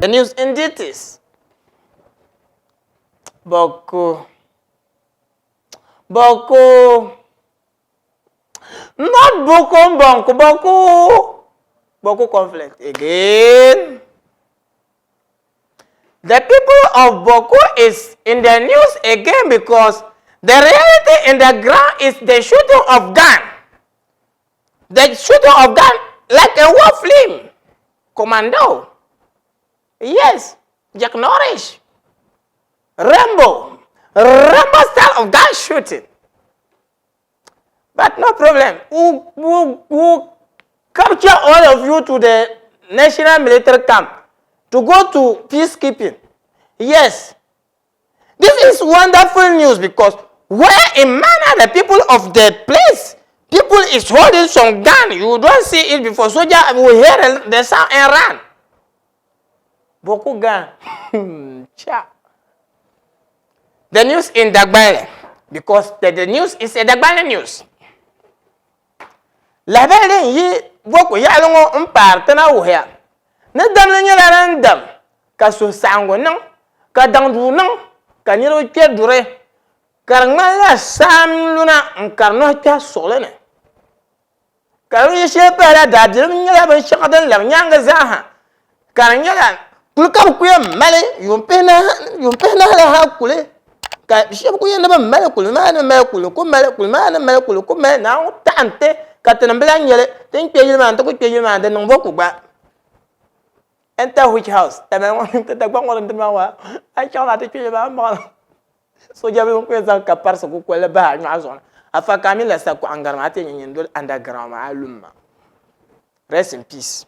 The news in details. Bawku. Bawku. Not Boko Bonku, Bawku. Bawku conflict again. The people of Bawku is in the news again because the reality in the ground is the shooting of gun. The shooting of gun like a war film. Commando. Yes, Jack Norris. Rambo. Rambo style of gun shooting. But no problem. We'll, we'll, we'll capture all of you to the national military camp to go to peacekeeping. Yes. This is wonderful news because where in manner the people of the place, people is holding some gun. You don't see it before. Soldier will hear the sound and run. Bawku gun. Cha. The news in Dagbani, because the, the news is a Dagbani news. Lahibali din yi Bawku yaɣili ŋɔ n paari ti na wuhiya ni damli nyɛla din dam ka suhusaɣingu niŋ ka daŋduu niŋ ka niriba kpe duri ka di ŋmanila saa n-luna n-kari nɔhi kpɛhi suɣili ni. Ka di yi shee pahila daabilim nyɛla binshɛɣu din labi nyaaŋa zaaha ka di nyɛla kuli ka bɛ ku yɛn mali yuun pihinahi la ha kuli ka shɛba ku yɛn ni bɛ mali kuli maa ni mali kuli ku mali kuli maa ni mali kuli ku mali Naawuni taɣi n-ti ka tinim bi lahi nya li ti ni kpe yili maa ni ti ku kpe yili maa ni di niŋ bɔ ku gba. Enter which house? Tamale ŋɔ ti Dagbaŋ ŋɔ din dini maa waa a yi chaŋ na ti kpe yili maa m-maŋ Soja bili n-ku yɛn zaŋ kaparisi kukoli bahi a nyɔɣu zuɣu ni. Afa ka a mini la sakuɣa n-gari ma, a ti yɛn nyɛ nyin doli underground maa, a lum ma. Rest in peace.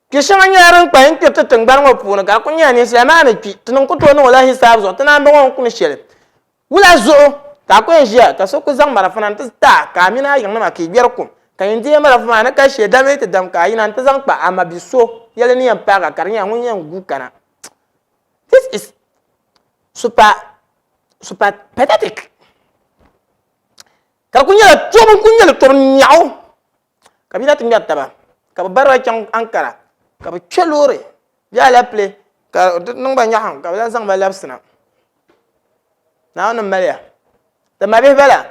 Kpi shɛŋa nyɛla din kpalim kpiri ti tiŋgbani ŋɔ puuni ka di kuli nyɛla ninsala maa ni kpi, ti niŋ ku tooi niŋ o la hisaabu zuɣu, ti naan bɔŋɔ n-kuni shɛli. Wula zuɣu ka a ku yɛn ʒiya ka so ku zaŋ marafa na nti ti a ka a mini a yiŋnima ka yi gbɛri kum, ka yin deei marafa maa ni ka shee dami ti dam ka a yina nti zaŋ kpa a ma bi so yɛli ni yɛn paagi a ka di nyɛla ŋun yɛn guui kana. This is super super pathetic. Ka di ku nyɛla tɔbu n-ku nyɛli tɔbu niɛɣu ka bɛ yina ti ŋmɛri taba ka bɛ bari ba chaŋ Ankara ka bɛ kpe loori bee alapile ka di niŋ ba nyaɣim ka bɛ lan zaŋ ba labisina. Naawuni m-mali ya. Ti mabihi bala.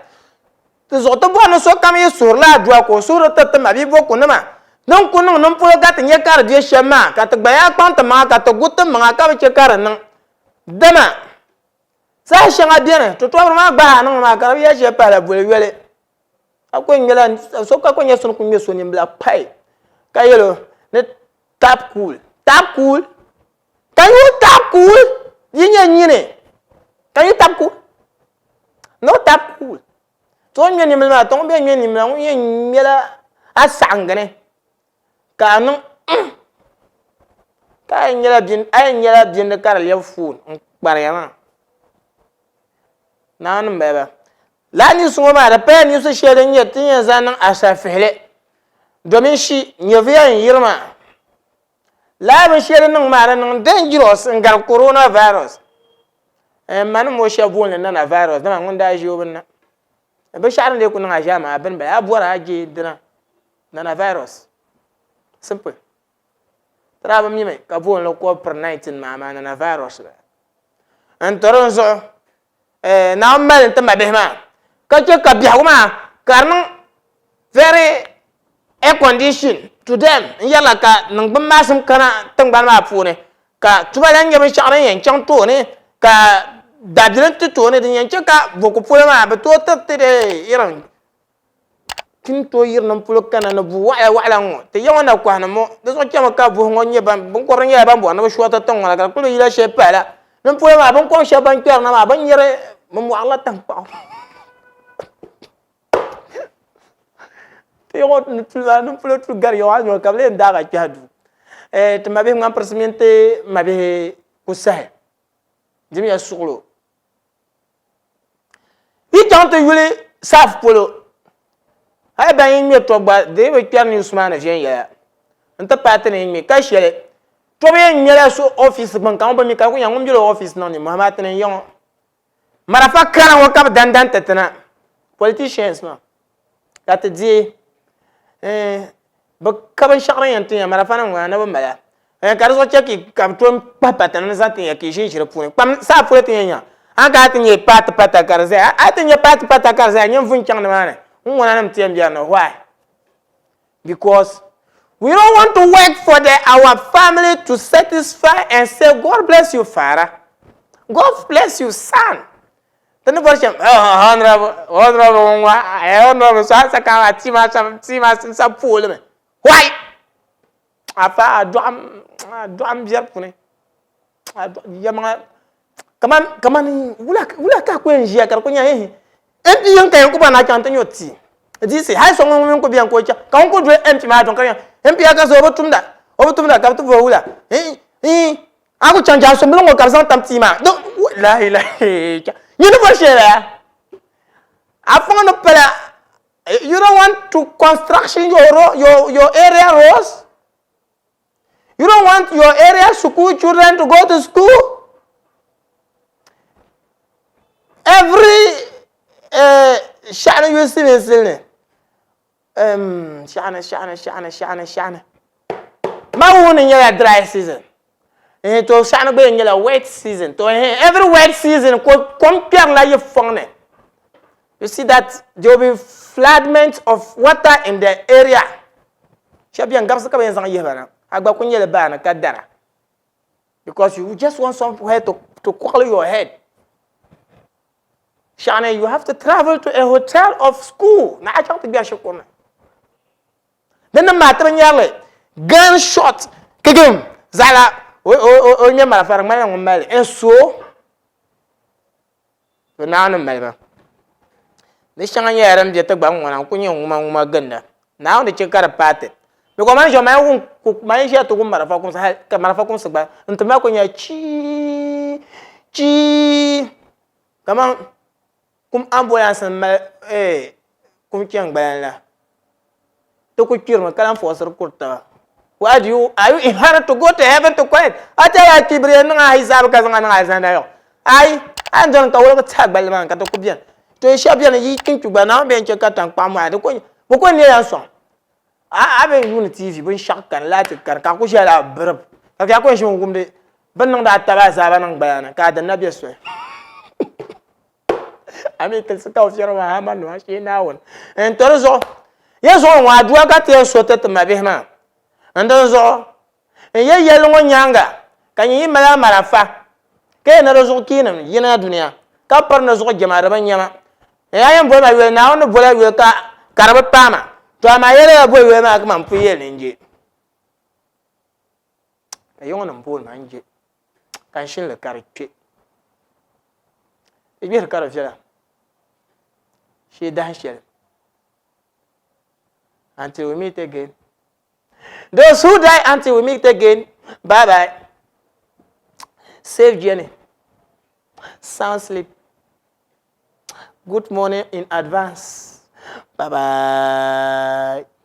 Ti zuɣu ti bɔri ni sokam yi suhirila adua ka o suhiri tiri ti mabihi Bokunima. Din ku niŋ nimpolo ka ti nya ka di be shɛm maa, ka ti gba yaa kpaŋ ti maŋa ka ti gu ti maŋa ka bi chɛ ka di niŋ. Dama saha shɛŋa beni, ti tɔbiri maa gbahi a niŋ maa ka di bi yɛli shɛli pahila boli yoli. A ku ŋmɛla, so ka ku nya so ni ku ŋmɛ so nimbila kpahi ka yɛl o ni tap cool, tap cool, can you tap cool? Yi nyɛ nyini, can you tap cool? No tap cool. To o ŋmɛ nimbila maa, to ŋun bɛ ŋmɛ nimbila ŋun yɛn ŋmɛla a saɣiŋgini ka a niŋ mm ka a yɛn nyɛla bini, a yɛn nyɛla bindi ka di lɛbi foon n-kpariya maa. Naawuni m-bala ba. Lala news ŋɔ maa di pala news shɛli din nyɛ ti ni yɛn zaŋ niŋ asafihili domin shi nyɛvuya n-yiri maa. Lala binshɛli din niŋ maa di niŋ dangerous n-gari coronavirus. N ma ni mo shɛba booni li nana virus dama ŋun daa ʒi o bini na. Binshɛɣu din lee ku niŋ a ʒiɛm maa bini bala a bɔri a je dina nana virus. Simple. Ti daa bi mimi ka booni li COVID-19 maa amaa nana virus la. N ti din zuɣu Naawuni mali n-ti mabihi maa ka chɛ ka biɛhigu maa ka di niŋ very air condition to them n-yɛrila ka niŋgbun maasim kana tiŋgbani maa puuni ka tuma lan nyɛ binshɛɣu din yɛn chaŋ tooni ka daabilim ti tooni din yɛn chɛ ka Boko polo maa bɛ tooi tiriti di irin Ti ni tooi yiri niŋ polo kana ni bu waɣila waɣila ŋ-ŋɔ, ti ya ŋɔ na kɔhi ni mo. Di zuɣu chɛmi ka buhi ŋɔ nyɛ ban, binkɔbiri nyɛla ban bɔri ni bɛ shɔriti tiŋ ŋɔ na ka di kuli bi yila shɛli pahila. Niŋ polo maa, binkɔb shɛba ban kpɛri na maa, bɛ ni nyari, bɛ mɔɣirila taŋkpaɣu. Ti ya ŋɔ ni tuli maa, niŋ polo tuli gari ya ŋɔ a ni nyɛ ka bɛ lee daagi a kpɛhi duu. Eh, ti mabihi ŋmanpirisi mini ti mabihi kusahi, dimiya suɣilo. Yi chaŋ ti yuli South polo, hali ban yi ŋme tɔbu gba di yi bi kpɛri news maa ni viɛnyɛla n-ti paai ti ni yi ŋme ka shɛli. Tɔbu yɛn ŋmɛla so ofiisi gbuni ka ŋun bi mi ka di ku nya ŋun bela o ofiisi niŋ nimmohi maa ti ni n-ya ŋɔ. Marafa kara ŋɔ ka bɛ dandan ti ti na, politicians maa, ka ti deei. Bɛ ka binshɛɣu din yɛn ti nya marafa nim ŋɔ ni bi mala. Eh, ka di zuɣu chɛ ka ka bi tom kpahi pata ni zaŋ ti nya ka yi ʒinʒi di puuni. Kpam saa polo ti yɛn nya. A ka a ti nyɛ paati pata ka di zaya. A ti nyɛ paati pata ka di zaya, nyin vun chaŋ nimaani. N ŋuna nim ti yɛn be ni. Why? Because we don't want to work for the, our family to satisfy and say, God bless you, Father. God bless you, son. Ti ni bɔri shɛm, honorable, honorable ŋwa, honorable, so a sa ka a ti ma ti ma sa pooli mi. Why? Afa a dɔɣim a dɔɣim biɛri puuni a yɛlimaŋa kaman kaman wula wula ka a ku yɛn ʒiya ka di ku nyɛ ehe MP yɛn ka yɛn ku bɔri ni a chaŋ ti nyo tii DC hali so ŋun mini ku bɛni ka o chaŋ ka ŋun ku doli MP maa dɔn ka di nyɛ MP ya ka so o bi tumda o bi tumda ka bi ti bɔri wula iin a ku chaŋ jaansɔmbili ŋɔ ka bi zaŋ tam tii maa lahi nyini bɔri shɛli la a fɔŋ ni pala You don't want to construction your, your, your area roads? You don't want your area school children to go to school? Every shɛɣuni yuli silimiinsili ni um, shɛɣuni shɛɣuni shɛɣuni shɛɣuni shɛɣuni ma wuhi ni nyɛla dry season eh, to shɛɣuni gba yɛn nyɛla wet season to eh, every wet season ko kom kpɛrila yi fɔŋ ni You see that there will be floodment of water in the area. Shɛba bɛn gabisi ka bɛ yɛn zaŋ yihi ba na. A gba ku nyɛli baani ka dara. Because you just want somewhere to, to coil your head. Shani, you have to travel to a hotel of school. Na a chaŋ ti gbɛri shikuru ni. Di nim maa ti bi nyari li. Gun shot kigim zaɣila o o o ŋmɛ marafa di ŋmanila ŋun mali li. And so To Naawuni mali ba. Di shɛŋa nyɛla din be ti gba ŋ-ŋɔna n-kuli nyɛ ŋuma ŋuma ginda. Naawuni di chɛ ka di paai ti. Because man ʒiya man wum ku man ʒiya ti wum marafa kumsi hali ka marafa kumsi gba n ti maa kuli nyɛla chii chii kaman kum ambulance n mali eh kum kpɛŋgbala la. Ti ku kpirimi ka lan fɔɔsiri kuri taba. Why do you, are you in hurry to go to heaven to collect? A tɛhi a kpi biri yɛn niŋ a hisaabu ka zaŋ a niŋ alizanda yɔɣu. Ayi, a yɛn dɔni ka woligi tihi a gballi maa ni ka ti ku beni. To yi shɛba beni yi kpi n-kpi gba Naawuni bɛ yɛn chɛ ka taŋkpaɣu mɔɣi di ku bɛ ku neeya n-sɔŋ. A a bɛ yuuni TV binshɛɣu kani laati kani ka a ku ʒiya la birib ka a ku yɛn ʒimi wumdi bɛ ni niŋdi a taba azaaba niŋ gbaya ni ka a dinna be soli. A mi tilisi ka o fiɛri maa hama nima shee Naawuni n to di zuɣu ya zuɣu ŋɔ aduwa ka ti yɛn so ti ti mabihi maa n din zuɣu n yɛ yɛlli ŋɔ nyaanga ka nyin yi mali a marafa ka yɛn ni di zuɣu kiinim yina dunia ka piri ni zuɣu jɛma di bi nyɛma n yaa yɛn boli ma yoli Naawuni ni boli a yoli ka ka di bi paai ma to amaa yɛli ya boli yoli maa ka man pun yɛli ni n je ka yi ŋɔ nim booni ma n je ka n shinli ka di kpe Di gbihiri ka di viɛla shee dahin shɛli until we meet again. Those who die until we meet again, bye bye. Safe journey. Sound sleep. Good morning in advance. Bye bye.